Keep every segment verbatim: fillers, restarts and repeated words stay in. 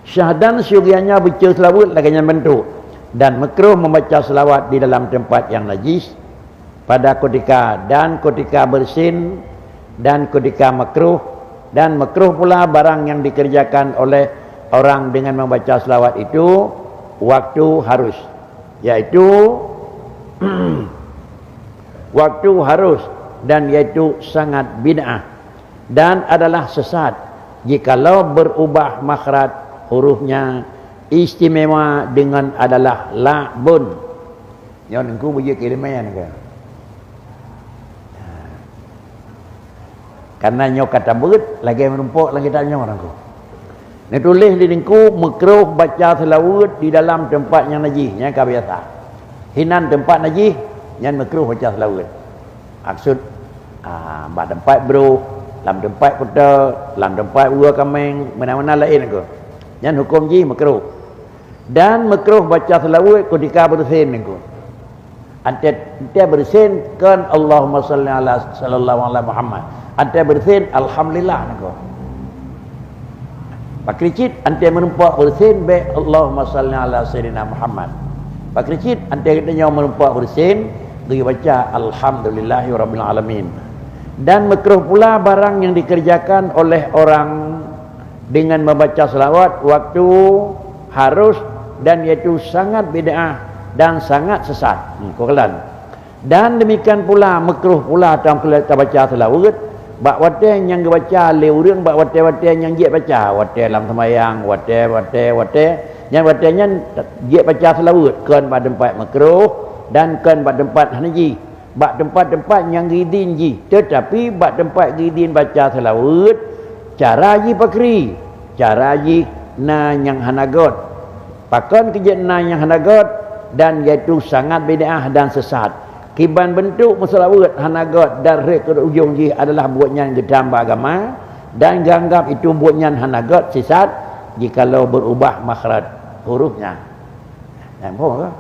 Syahdan siugianya beuceu seulaweuet lagée nyan bentuk, dan meukruh membaca selawat di dalam tempat yang najis pada ketika dan ketika bersin dan ketika makruh, dan makruh pula barang yang dikerjakan oleh orang dengan membaca selawat itu waktu harus, yaitu waktu harus, dan yaitu sangat bid'ah dan adalah sesat jikalau berubah makhraj hurufnya istimewa dengan adalah la bun. Nyoe nengku bujur keuileumèe nengku. Karena nyoe ka tabeuet lagée meurumpok lam kitab nyoe nengku. Neutuléh di nengku meukruh baca seulaweuet di dalam teumpat nyang najih, nyang ka biasa. Hinan teumpat najih, nyan meukruh baca seulaweuet. Maksud, ah, bak teumpat broh, lam teumpat kuta, lam teumpat uwa kaméng, meunan-meunan laén nengku. Nyan huköm jih meukruh. Dan meukruh baca seulaweuet keutika beureusen nengku. Antée, antée beureusen kon Allahumma shalli ala sallallahu ala Muhammad. Antée beureusen alhamdulillah nengku. Pakri cit antée meurumpok beureusen bék Allahumma shalli ala sayyidina Muhammad. Pakri cit antée geutanyoe meurumpok beureusen, geubaca alhamdulillahi rabbil alamin. Dan meukruh pula barang yang dikerjakan oleh orang dengan membaca selawat waktu harus dan yaitu sangat bid'ah dan sangat sesat. Hmm, keukelan. Dan demikian pula meukruh pula tam-, tabaca selawat bak watée nyang geubaca lé ureuëng bak watée-watée nyang jeuet baca, watée lam seumayang, watée, watée, watée. Nyang watée nyan jeuet baca selawat kon bak teumpat meukruh dan kon bak teumpat hana jih. Bak teumpat-teumpat nyang geuidin jih, teutapi bak teumpat geuidin baca seulaweuet, cara jih pakri, cara jih na nyang hana gét. Pakon keu jeuet na nyang hana gét, dan yaitu sangat bid'ah dan sesat. Kiban beuntuk meuseulaweuet hana gét dan rhot keu ujong jih adalah buet nyan geutamba agama, dan geuanggab itu buet nyan hana gét, sesat, jikalau beurubah makhraj hurufnya. Nyang phon ka?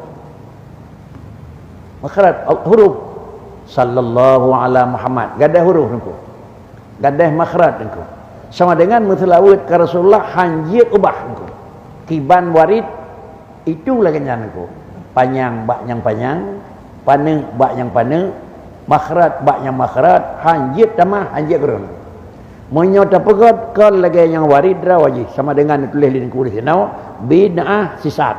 Makhraj, huruf. Sallallahu ala Muhammad. Gadeh huruf nengku. Gadeh makhraj nengku. Sama dengan meuseulaweuet keu Rasulullah han jeuet ubah nengku. Kiban warid itu lagée nyan nengku. Panyang bak nyang panyang, paneuk bak nyang paneuk, makhraj bak nyang makhraj, han jeuet tamah, han jeuet keureueng. Meunyoe tapeugét kon lagée nyang warid droe jih, sama dengan neutuléh lé nengku di sinoe, bid'ah sisat.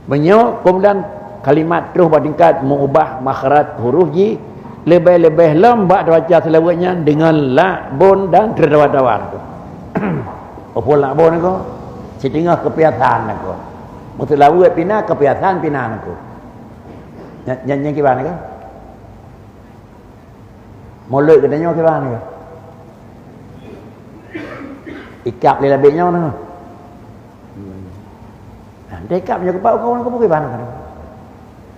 Meunyoe keumudian kalimat troh bak tingkat meuubah makhraj huruf jih, leubeh-leubeh lom bak tabaca seulaweuet nyan deungon lakbon dan teutawa-tawa nengku. Peue lakbon nengku? Siteungoh keupiasan nengku. Meuseulaweuet pih na, keupiasan pih na nengku. Nyan, nyan, nyan kiban nengku. Mulod geutanyoe kiban nengku. Ikab lé labek nyoe nengku. Hmm. Nah, teuikab nyoe keupak ukeue nengku, peue kiban nengku.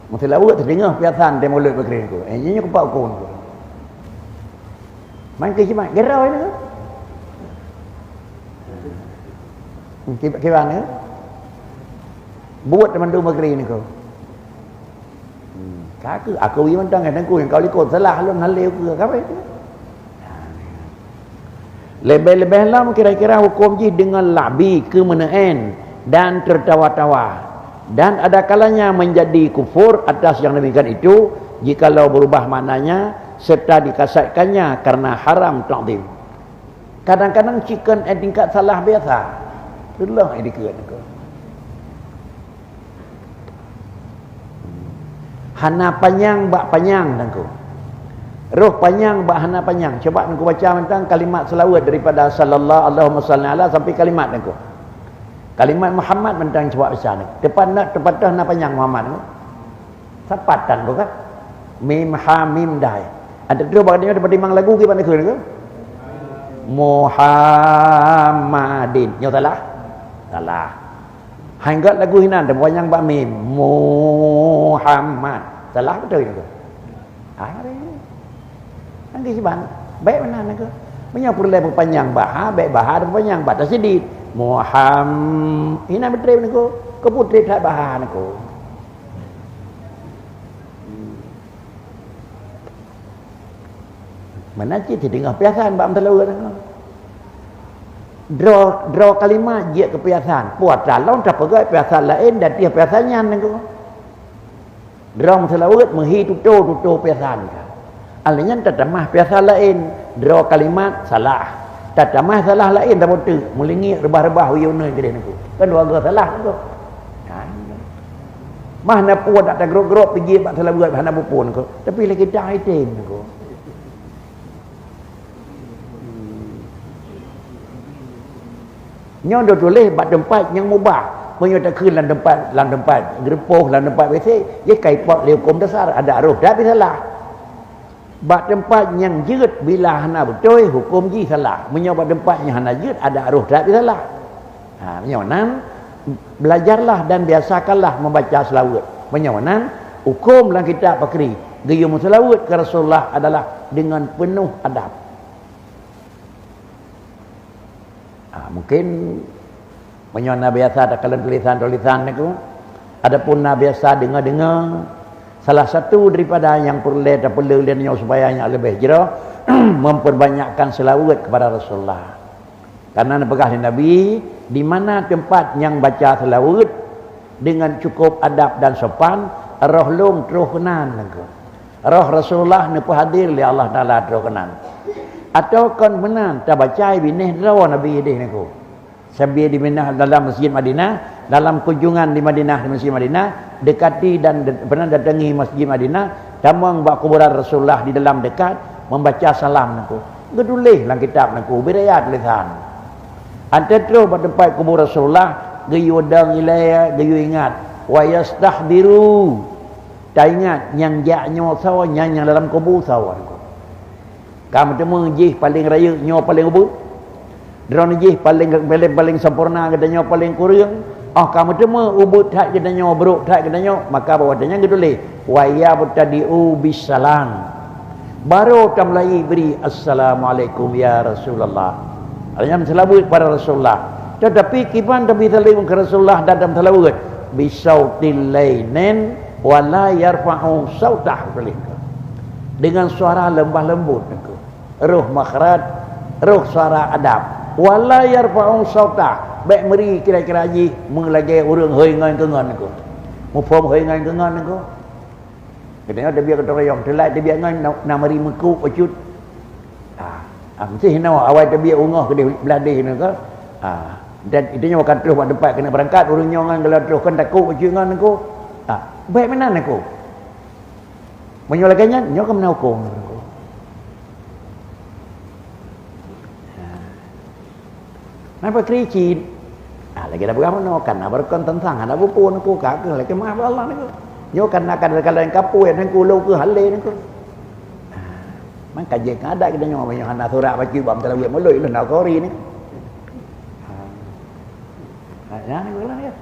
Meuseulaweuet teudeungoe piasan teuh mulod bak keureun nengku. Eh, nyoe keupak ukeue nengku. Man keu jimat, geurau nengku. Hmm, kiban nengku. Buet teuma mandum bak keureun nengku. Hmm, ka keuh, aku wee mantong, eh, Teungku, nyang ka likot salah lôn hana lé ukeue, ka bah itu. Leubeh-leubeh lom kira-kira huköm jih deungon lakbi, keumeuneu'en dan teutawa-tawa. Dan ada kalanya menjadi kufur atas yang demikian itu, jikalau berubah maknanya serta dikasatkannya karena haram ta'zim. Kadang-kadang cit kon, eh, tingkat salah biasa. Teuloh, eh, dikeue nengku. Hana panyang bak panyang nengku. Roh panyang bak hana panyang. Cuba nengku baca mantong kalimat seulaweuet daripada sallallahu, Allahumma salli ala sampai kalimat nengku. Kalimat Muhammad mantong cuba baca nengku. Tepat na, tepat na panyang Muhammad nengku. Sapat tan ko ka? Mim, ha, mim, dai. Ada terus bak nyoe, dapat timang lagu kiban nengku. Muhammadin. Nyoe salah? Salah. Hanggat lagu hinan, teupanyang bak mim. Muhammad. Salah beutôi nengku. Ah, nyan kiban. Baik meunan nengku. Meunyoe peureulée peupanyang bak ha, baik bak ha, peupanyang bak tasydid. Muham-, hinan beutôi nengku. Keu putéh that bak ha nengku. Meunan cit teungoh piasan bak meuteuleueng. Droe, droe kalimat jeuet keu piasan. Peue atra lôn tapeugah piasan laén dan tiah piasan nyan nangku. Droe meuseulaweuet meuhi tutoe-tutoe piasan ka. Alèh nyan tatamah piasan laén, droe kalimat salah. Tatamah salah laén taboteuk, meulingiek reubah-reubah uyuneuen keudeh nangku. Kan dua goe salah nangku. Nah, mah na peue dak tagrok-grok pijéh bak seulaweuet hana buphon nangku. Tapi lé kita item nangku. Nyoe dituléh bak teumpat nyang mubah. Meunyoe takheun lam teumpat, lam teumpat geurupoh, lam teumpat W C, jih ka ipot lé huköm dasar, adak roh that bisalah. Bak teumpat nyang jeuet bila hana beutôi, huköm jih salah. Meunyoe bak teumpat nyang hana jeuet, adak roh that bisalah. Ha, meunyoe nan, belajarlah dan biasakanlah membaca seulaweuet. Meunyoe nan, huköm lam kitab pakri, geuyue meuseulaweuet keu Rasulullah adalah dengan penuh adab. Ha, mungkin meunyoe na biasa takalon tulisan-tulisan nangku, adapun na biasa deungoe-deungoe, salah satu daripada nyang peureulée tapeuleueh lé nyoe supaya nyak leubeh jroh, memperbanyakkan seulaweuet kepada Rasulullah. Karena neupeugah lé Nabi, di mana teumpat nyang baca seulaweuet dengan cukup adab dan sopan, roh lôn troh keunan nangku. Roh Rasulullah neupeuhadér lé Allah Taala troh keunan. Atawa kon meunan tabaca binéh droe Nabi idéh nangku. Sambil di Madinah, dalam Masjid Madinah, dalam kunjungan di Madinah, di Masjid Madinah, dekati dan de-, pernah datangi Masjid Madinah, tamong bak kuburan Rasulullah di dalam dekat, membaca salam nangku. Geutuléh lam kitab nangku, bidaya tulisan. Anté troh bak teumpat kubur Rasulullah, geuyue dong ilée, geuyue ingat. Wa yastahdiru. Taingat nyang jak nyoe soe, nyang, nyang dalam kubu soe nangku. Ka meuteumé jih paleng rayeuk, nyoe paleng ubeut. Droeneuh jih paleng, paleng, paleng sampoereuna, geutanyoe paleng kureueng. Óh ka meuteumé ubeut that geutanyoe, brok that geutanyoe, maka bak watée nyan geutuléh, "Wa yabtadi'u bissalam." Barô tamulai bri, "Assalamualaikum ya Rasulullah." Artinya meuseulaweuet kepada Rasulullah. Tetapi kiban tabi saleuem keu Rasulullah dan tameuseulaweuet, "Bisautin lainin wa la yarfa'u sautah," tuléh. Dengan suara lemah lembut nangku. Roh makhraj, roh suara adab. "Wa la yarfa'u sautah." Bék meuri kira-kira jih meulagée ureuëng hôi ngon keungon nangku. Muphom hôi ngon keungon nangku. Geutanyoe tabiet gotong royong, teulai tabiet ngon na, na meuri meukuk bacut. Ha, ha, meusti hinoe awai tabiet ungoh keudeh blah deh nangku. Ha, dan itu nyoe akan troh bak teumpat keuneuk beurangkat, ureuëng nyoe ngon geulah troh kan takot bacut ngon nangku. Ha, bék meunan nangku. Meunyoe lagée nyan, nyoe ka meunan huköm. Napa kri cit? Ah, lagée na peugah meunoe, kan na beurukon teuntang, hana beuphon nangku, ka keuh lakée meu'ah bak Allah nangku. Nyoe kan na kadang-kadang kapui nangku, lôn keuh halé nangku. Ah, man ka jeuet keu adat geutanyoe, meunyoe hana surat bacut bak meuteulaweuet muloi lôn na kori nangku. Ah, nyan nangku lah ya.